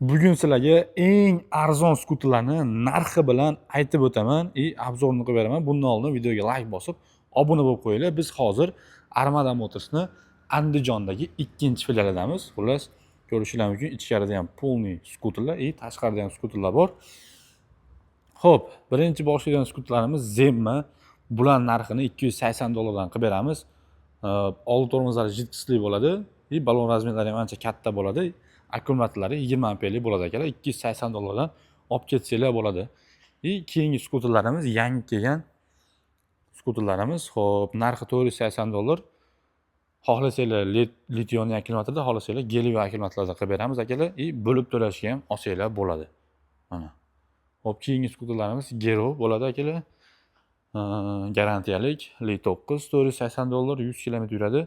Bugun sizlarga eng arzon skuterlarni narxi bilan aytib o'taman и обзор ni qilib beraman. Bundan oldin videoga layk bosib, obuna bo'lib qo'yinglar. Biz hozir Armada Motorsni Andijondagi ikkinchi filialidamiz. Xullas, ko'rishinglar mumkin, ichkarida ham полный skuterlar и tashqarida ham skuterlar bor. Xo'p, birinchi boshlaydigan skuterlarimiz Zemma. Bular narxini 280 dollardan qilib beramiz. Oldi tormozlari жидкость li bo'ladi и balon razmerlari ham ancha katta bo'ladi. Akkumulyatorlari 20 amperlik bo'ladi, akalar. 280 dollardan olib ketsanglar bo'ladi. И keyingi skuterlarimiz, yangi kelgan skuterlarimiz. Xo'p, narxi 480 dollar. Xohlasanglar литий-ион akkumulyatorda, xohlasanglar гелевый akkumulyatorlarda qilib beramiz, akalar, и bo'lib to'lashga ham olsanglar bo'ladi. Mana. Xo'p, keyingi skuterlarimiz Gero bo'ladi, akalar. Garantiyalik Li 9, 480 dollar, 100 kilometr yuradi.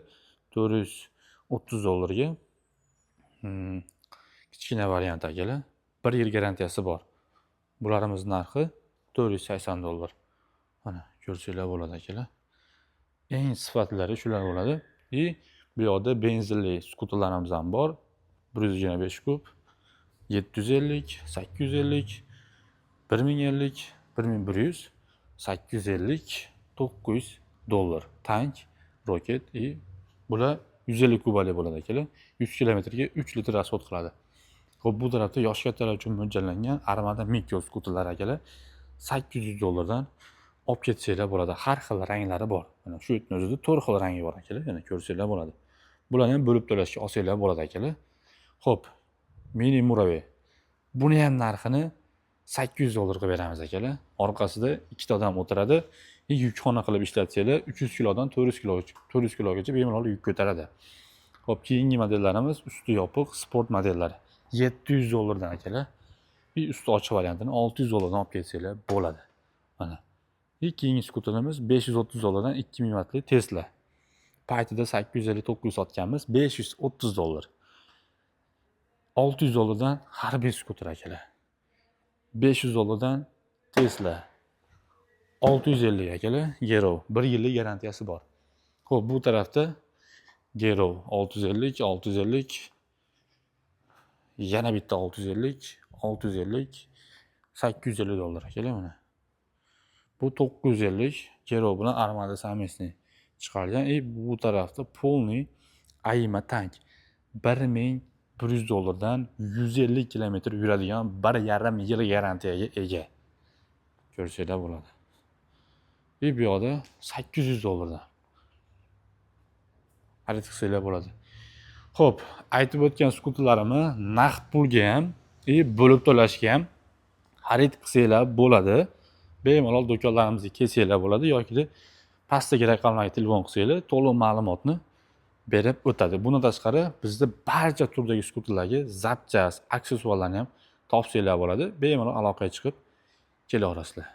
430 dollarga. Kichkina variant, akalar. 1 yil garantiyasi bor. Bularimiz narxi 480 dollar. Mana, ko'rsanglar bo'ladi, akalar. Eng sifatlilari shular bo'ladi. И bu yoqda benzinli skuterlarimiz ham bor. 125 kub, 750, 850, 1050, 1100, 850, 900 dollar. Tank, Rocket и bular 150 kubali bo'ladi, akalar. 100 kilometrga 3 litr расход qiladi. Xo'p, bu tarafda yoshi kattalar uchun mo'ljallangan Armada Micro skuterlar, akalar. 800 dollardan olib ketsanglar bo'ladi. Har xil ranglari bor. Mana shu yerning o'zida to'rt xil rangi bor, akalar. Yana ko'rsanglar bo'ladi. Bularni ham bo'lib to'lashga olsanglar bo'ladi, akalar. Xo'p, Mini Muravey. Buni ham narxini 800 dollar qilib beramiz, akalar. Orqasida ikkita odam o'tiradi. И yukxona qilib ishlatsanglar, 300 kilodan 400 kilo, 400 kilogacha bemalol yuk ko'taradi. Xo'p, keyingi modellarimiz usti yopiq sport modellari. 700 dollardan, akalar. И usti ochiq variantini 600 dollardan olib kelsanglar bo'ladi. Mana. И keyingi skuterimiz 530 dollardan 2000 vatli Tesla. Paytida 850, 900 sotganmiz, 530 dollar. 600 dollardan harbiy skuter, akalar. 500 dollardan Tesla. 650, akalar, Gero, 1 yillik garantiyasi bor. Xo'p, bu tarafda Gero 650, 650, yana bitta 650, 650, 850 dollar, akalar, mana. Bu 950, Gero bilan Armada совместный chiqargan. И bu tarafda полный Aima tank 1100 dollardan 150 kilometr yuradigan, 1,5 yil garantiyaga ega. Ko'rsanglar bo'ladi. И bu yoqda 800 dollardan xarid qilsanglar bo'ladi. Xo'p, aytib o'tgan skuterlarimni naqd pulga ham и bo'lib to'lashga ham xarid qilsanglar bo'ladi. Bemalol do'konlarimizga kelsanglar bo'ladi yokida pastdagi raqamlarga telefon qilsanglar, to'liq ma'lumotni berib o'tadi. Bundan tashqari, bizda barcha turdagi skuterlarga запчасть, aksessuarlarni ham topsanglar bo'ladi. Bemalol aloqaga chiqib kelaverasizlar.